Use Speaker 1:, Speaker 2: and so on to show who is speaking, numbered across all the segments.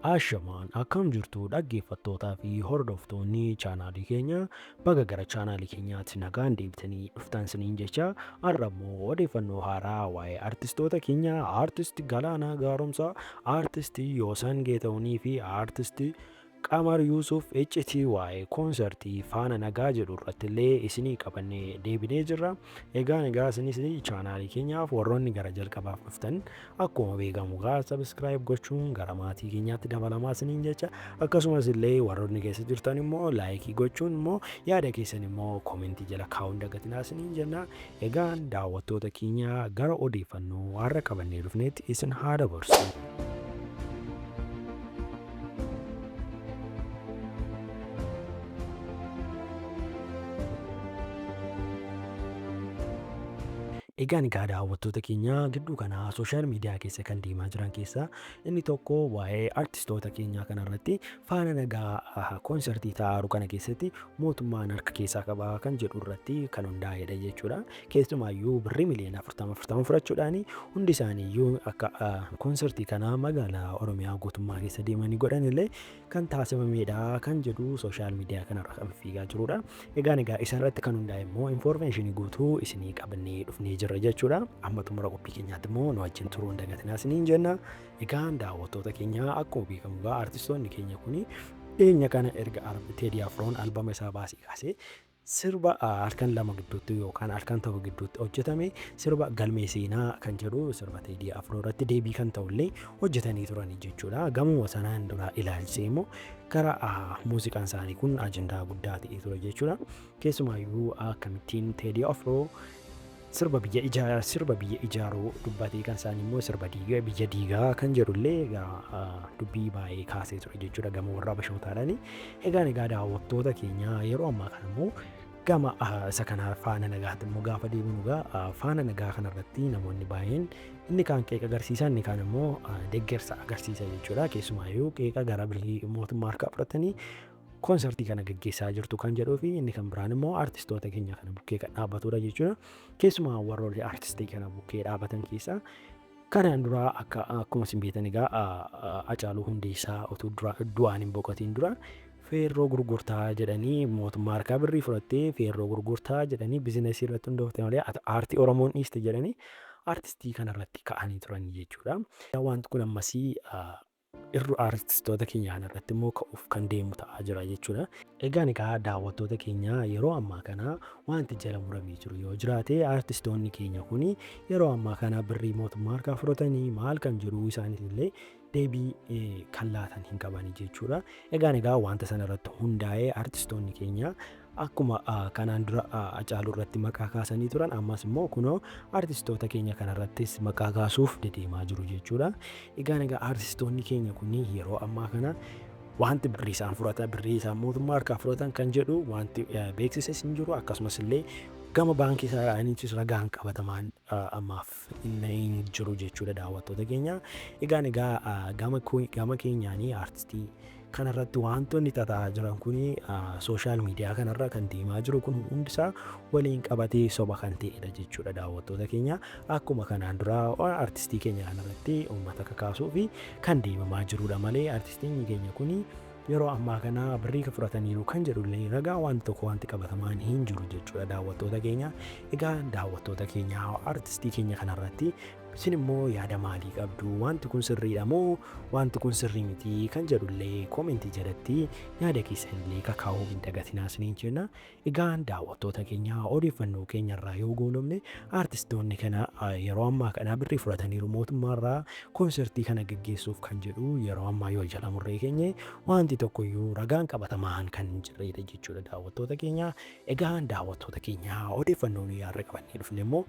Speaker 1: Ashamaan akkam jirtu dhaggeeffattootaa fi hordoftoonni chaanaalii keenya, baga gara chaanaalii keenyaatti nagaan deebitanii dhuftan isiniin jecha. Har'a immoo odeeffannoo haaraa waa'ee artistoota keenya Aartist Galaanaa Gaaromsaa, Aartist Yoosan Geetahunii fi Aartist Qamar Yuusuf iccitii waa'ee koonsartii Faana Nagaa jedhu irratti illee isinii qabannee deebinee jirra. Egaan egaa isinis chaanaalii keenyaaf warroonni gara jalqabaaf dhuftan akkuma beekamu gaa subscribe gochuun gara maatii keenyaatti dabalamaa isiniin jecha, akkasumas illee warroonni keessa jirtan immoo laayikii gochuun immoo yaada keessan immoo koomentii jala kaa'uun dagatinaa isiniin jenna. Egaan daawwattoota keenya, gara odeeffannoo har'a qabannee dhufneetti isin haa dabarsu. Egaan egaa daawwattoota keenya, gidduu kana sooshaal miidiyaa keessa kan deemaa jiran keessaa inni tokko waa'ee artistoota keenyaa kanarratti Faana Nagaa koonsartii taa'aaru kana keessatti mootummaan harka keessaa qaba kan jedhu irratti kan hundaa'edha jechuudha. Keessumaayyuu birrii miliyoona 40 40 fudhachuudhaan hundi isaaniiyyuu akka koonsartii kana magaalaa Oromiyaa guutummaa keessa deemanii godhan illee kan taasifamedha kan jedhu sooshaal miidiyaa kanarra kan fiigaa jirudha. Egaan egaa isa irratti kan hundaa'e immoo infoormeeshinii guutuu isinii qabannee dhufnee jirra jechuudha. Amma xumura qophii keenyaatti immoo nu wajjin turuu hin dagatinaa isiniin jenna. Egaan daawwattoota keenya, akkuma beekamu egaa artistoonni keenya kuni dhiyeenya kana erga Teedii Afroon albama isaa baasee kaasee sirba halkan 2 gidduutti yookaan halkan 1 gidduutti hojjetame, sirba galmee seenaa kan jedhu, sirba Teedii Afroo irratti deebii kan ta'ullee hojjetanii turanii jechuudha. Gamuma sanaan dura ilaalchisee immoo gara muuziqaan isaanii kun ajandaa guddaa ta'ee ture jechuudha. Keessumaayyuu akkamittiin Teedii Afroo sirba biyya ijaa sirba biyya ijaaruu dubbatee kan isaan immoo sirba diigaa biyya diigaa kan jedhullee egaa dubbii baay'ee kaasee ture jechuudha gama warra Abashootaadhaani. Egaan egaa daawwattoota keenya, yeroo ammaa kana immoo gama isa kana Faana Nagaatti immoo gaafa deebinu, egaa Faana Nagaa kanarratti namoonni baay'een inni kaan qeeqa agarsiisa, inni kaan immoo deeggarsa agarsiisa jechuudha. Keessumaayyuu qeeqa gara birrii mootummaa harkaa fudhatanii koonsartii kana gaggeessaa jirtu kan jedhuu fi inni kan biraan immoo artistoota keenya kana bukkee kan dhaabbatudha jechuudha. Keessumaa warroonni artistii kana bukkee dhaabatan keessaa kanaan dura akka akkuma isin beektan egaa Hacaaluu Hundeessaa utuu dura du'aan hin boqotiin dura feerroo gurgurtaa jedhanii, mootummaa harkaa birrii fudhattee feerroo gurgurtaa jedhanii, bizinesii irratti hundoofte malee aartii Oromoon dhiiste jedhanii artistii kanarratti ka'anii turan jechuudha. Wanti kun ammasii irru artistoota keenya kana irratti immoo ka'uuf kan deemu ta'aa jira jechuudha. Egaan egaa daawwattoota keenya, yeroo ammaa kana wanti jala muramee jiru yoo jiraate artistoonni keenya kun yeroo ammaa kana birrii mootummaa harkaa fudhatanii maal kan jedhu isaaniif illee deebii kan laatan hin qabani jechuudha. Egaan egaa wanta sana irratti hundaa'ee artistoonni keenya akkuma kanaan dura Hacaaluu irratti maqaa kaasanii turan, ammas immoo kunoo artistoota keenya kanarrattis maqaa kaasuuf dedeemaa jiru jechuudha. Egaan egaa artistoonni keenya kun yeroo ammaa kana wanti birrii isaan fudhatan, birrii isaan mootummaa harkaa fudhatan kan jedhu wanti beeksises hin jiru, akkasumas illee gama baankii isaaniitis ragaan qabatamaan ammaaf hin jiru jechuudha, daawwattoota keenya. Egaan egaa gama keenyaanii artistii kanarratti wantoonni tata'aa jiran kun, sooshaal miidiyaa kanarra kan deemaa jiru kun hundisaa waliin qabatee soba kan ta'edha jechuudha, daawwattoota keenya. Akkuma kanaan dura artistii keenya kanarratti uummata kakaasuu fi kan deemamaa jirudha malee artistiin keenya kun yeroo ammaa kana birrii fudhataniiru kan jedhullee ragaa wanti tokko wanti qabatamaan hin jiru jechuudha, daawwattoota keenya. Egaa daawwattoota keenya, artistii keenya kanarratti isin immoo yaada maalii qabdu? Wanti kun sirriidha moo wanti kun sirrii miti kan jedhullee koomentii jalatti yaada keessanillee kakaa'uu hin dagatinaa isiniin jenna. Egaan daawwattoota keenya, odeeffannoo keenyarraa yoo goolomne, artistoonni kana yeroo ammaa kana birrii fudhataniiru mootummaarraa koonsertii kana geggeessuuf kan jedhu yeroo ammaa yoo jala murree keenye wanti tokkoyyuu ragaan qabatamaan kan hin jirredha jechuudha, daawwattoota keenya. Egaan daawwattoota keenya, odeeffannoo nuyi har'a qabannee dhufne immoo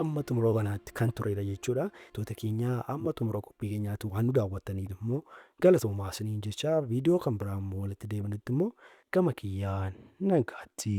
Speaker 1: amma xumura kanaatti kan turedha jechuudha. Daawwattoota keenya, amma xumura qophii keenyaatti waan nu daawwattaniif immoo galatoomaa isiniin jecha, viidiyoo kan biraa immoo walitti deebinutti immoo gama kiyyaan nagaatti.